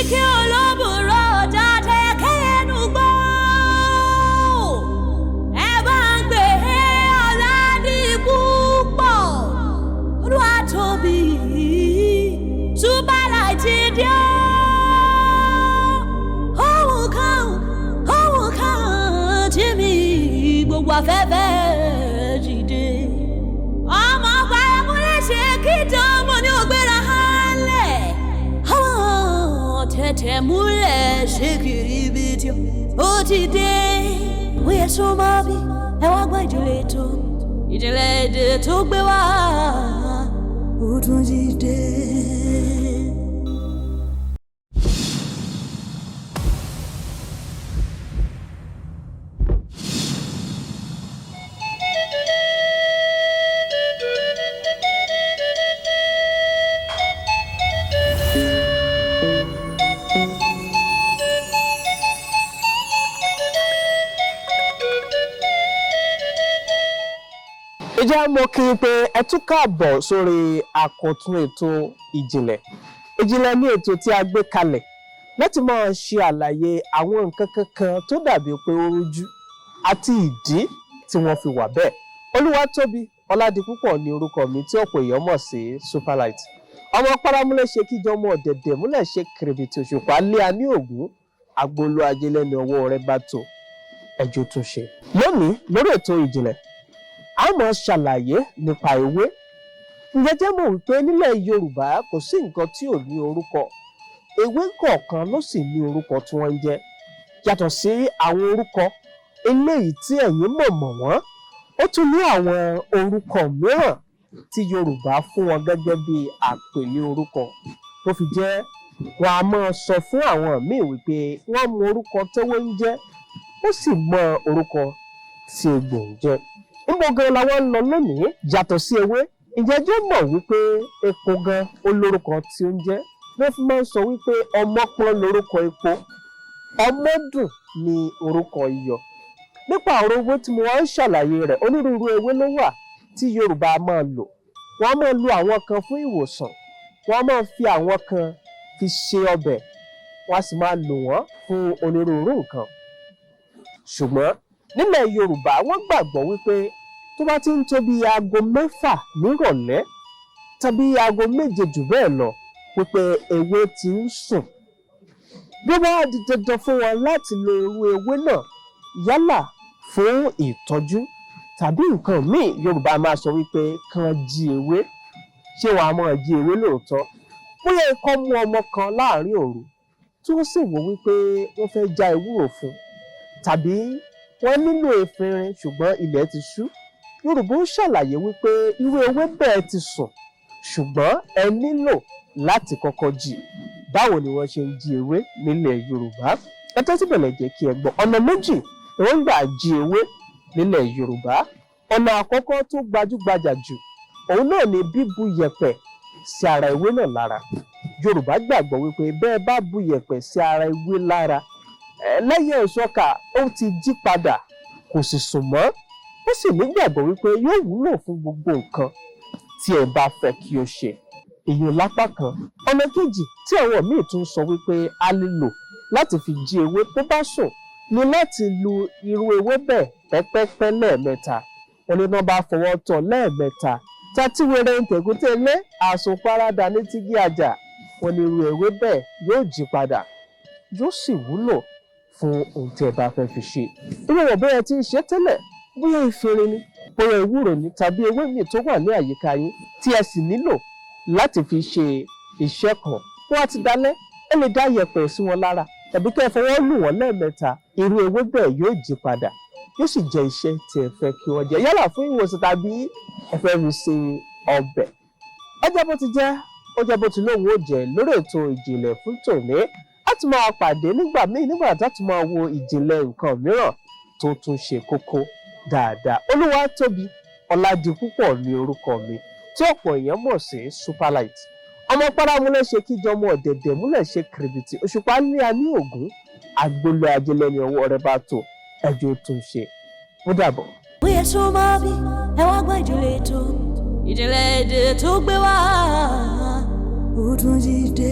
Kíkẹ́ olóbùrọ̀ jáde kẹ́nu gbọ́. Ẹ bá ń gbé Ọládipúpọ̀. Olúwa tóbi. Superlight ti dé o. Ohun kan, ohun kan tí mi gbogbo afẹ́fẹ́ dìde. Ọmọ paramúlẹ̀ ṣe kí dánmọ̀ ní ògbéra hálẹ̀. Àwọn tẹ̀tẹ̀ múlẹ̀ ṣe kiri ibi tí ó ti dé. Ó yẹ sọ máa bí ẹ wá gbọ́ ìjìnlẹ̀ ètò. Ìjìnlẹ̀ èdè tó gbé wá ó tún ti dé. Ìjẹ́ mo kí i pé ẹ tún káàbọ̀ sórí àkọ́tún ètò ìjìnlẹ̀. Ìjìnlẹ̀ ní ètò tí a gbé kalẹ̀ láti máa ṣe àlàyé àwọn nǹkan kankan tó dàbí pé ó rújú àti ìdí tí wọ́n fi wà bẹ́ẹ̀. Olúwatóbi Ọládipúpọ̀ ní orúkọ mi tí ọ̀pọ̀ èèyàn mọ̀ sí Superlight. Ọmọ paramúlẹ̀ ṣe kíjọ, ọmọ ọ̀dẹ̀dẹ̀ múlẹ̀ ṣe kìrìbìtì, òṣùpá lé a ní ògún agbolú ajé lẹ́nu ọwọ́ rẹ̀ bá tó ẹjọ́ tún ṣe. Lónìí lórí ètò ìjìnlẹ̀, a máa ṣàlàyé nípa ewé. Ǹjẹ́ jẹ́ mọ̀ wípé nílẹ̀ Yorùbá kò sí nǹkan tí ò ní orúkọ? Ewé kọ̀ọ̀kan ló sì ní orúkọ tí wọ́n ń jẹ́. Yàtọ̀ sí àwọn orúkọ eléyìí tí ẹ̀yin mọ̀ mọ̀ wọ́n, ó tún ní àwọn orúkọ mìíràn tí Yorùbá fún wọn gẹ́gẹ́ bí àpèlé orúkọ, tó fi jẹ́ wọn a máa sọ fún àwọn míì wípé wọ́n mọ orúkọ tẹ́wé ń jẹ́, ó sì mọ orúkọ tí egbò ń jẹ́. Níbo gan la wá ń lọ lónìí? Yàtọ̀ sí ewé, ǹjẹ́ jẹ́ mọ̀ wípé epo gan ó lórúkọ tí ó ń jẹ́? Wọ́n fi máa ń sọ wípé ọmọpọ́n lórúkọ epo, ọmọdùn ni orúkọ iyọ̀. Nípa ọ̀rọ̀ ewé tí mo wá ń ṣàlàyé rẹ̀, onírúurú ewé ló wà tí Yorùbá máa lò. Wọ́n á máa lo àwọn kan fún ìwòsàn, wọ́n á máa fi àwọn kan fi ṣe ọbẹ̀, wọ́n á sì máa lò wọ́n fún onírúurú nǹkan. Ṣùgbọ́n nílẹ̀ Yorùbá, wọ́n gbàgbọ́ wípé tó bá ti ń tó bí aago 6 nírọ̀lẹ́ tàbí aago 7 jù bẹ́ẹ̀ lọ, wípé ewé ti ń sùn. Bí ó bá di dandan fún wọn láti lo irú ewé náà, yálà fún ìtọ́jú tàbí nǹkan míì, Yorùbá máa sọ wípé kàn jí ewé. Ṣé wàá máa jí ewé lóòótọ́? Bóyá ikọ́ mú ọmọ kan láàrin òru, tí wọ́n sì wò wípé wọ́n fẹ́ já ewúro fún, tàbí wọ́n nílò efinrin ṣùgbọ́n ilẹ̀ ti ṣú, Yorùbá ó ṣàlàyé wípé irú ewé bẹ́ẹ̀ ti sùn, ṣùgbọ́n ẹ nílò láti kọ́kọ́ jí. Báwo ni wọ́n ṣe ń jí ewé nílẹ̀ Yorùbá? Ẹ tẹ́tí bẹ̀lẹ̀ jẹ́ kí ẹ gbọ́. Ọ̀nà méjì ni wọ́n gbà jí ewé nílẹ̀ Yorùbá. Ọ̀nà àkọ́kọ́ tó gbajúgbajà jù, òun náà ni bíbu yẹ̀pẹ̀ sí ara ewé náà lára. Yorùbá gbàgbọ́ wípé bẹ́ẹ̀ bá bu yẹ̀pẹ̀ sí ara ewé lára lẹ́yìn ìsọkà, ó ti jí padà, kò sì sùn mọ́. Ó sì nígbàgbọ́ wípé yóò wúlò fún gbogbo nǹkan tí ẹ bá fẹ́ kí ó ṣe. Èyí lápá kan. Ọ̀nà kejì tí àwọn míì tún sọ wípé a lè lò láti fi jí ewé tó bá sùn ni láti lu irú ewé bẹ́ẹ̀ pẹ́pẹ́pẹ́ lẹ́ẹ̀mẹ́ta. Wọ́n ní wọ́n bá fọwọ́ tọ́ lẹ́ẹ̀mẹ́ta, tàtí wẹrẹ ń tẹ̀kútẹ́ lé àsùnparadà ní tígí àjà, wọ́n ní irú ewé bẹ́ẹ̀ yóò jí padà, yóò sì wúlò fún ohun tí ẹ bá fẹ́ fi ṣe. Irú wọn, bóyá ti ń ṣe tẹ́lẹ̀, bóyá efinrin ni, bóyá ewúro ni, tàbí ewé míì tó wà ní àyíká yín tí ẹ sì nílò láti fi ṣe iṣẹ́ kan, wọ́n á ti dalẹ̀, ẹ lè dá yẹ̀pẹ̀ sí wọn lára tàbí kẹ́ ẹ fọwọ́ lù wọ́n lẹ́ẹ̀mẹ́ta. Irú ewé bẹ́ẹ̀ yóò jí padà, yóò sì jẹ́ iṣẹ́ tí ẹ fẹ́ kí wọ́n jẹ, yálà fún ìwòsàn tàbí ẹ fẹ́ fi ṣe ọbẹ̀. Ó jẹ́ bó ti jẹ́, ó jẹ́ bó ti lóun ó jẹ́ lórí ètò ìjìnlẹ̀ fún tòní. A tún máa pàdé nígbà míì, nígbà tá a tún máa wo ìjìnlẹ̀ nǹkan mìíràn tó tún ṣe kókó dáadáa. Olúwatóbi Ọládipúpọ̀ ní orúkọ mi tí ọ̀pọ̀ èèyàn mọ̀ sí Superlight. Ọmọ paramúlẹ̀ ṣe kíjọ, ọmọ ọ̀dẹ̀dẹ̀ múlẹ̀ ṣe kìrìbìtì, òṣùpá ní a ní ògún agbolé ajé lẹ́ni ọwọ́ rẹ̀ bá tó ẹjọ́ tó ń ṣe. Ó dàbọ̀. Ó yẹ sọ máa bí ẹ wá gbọ́ ìjìnlẹ̀ ètò, ìjìnlẹ̀ èdè tó gbé wá ó tún ti dé.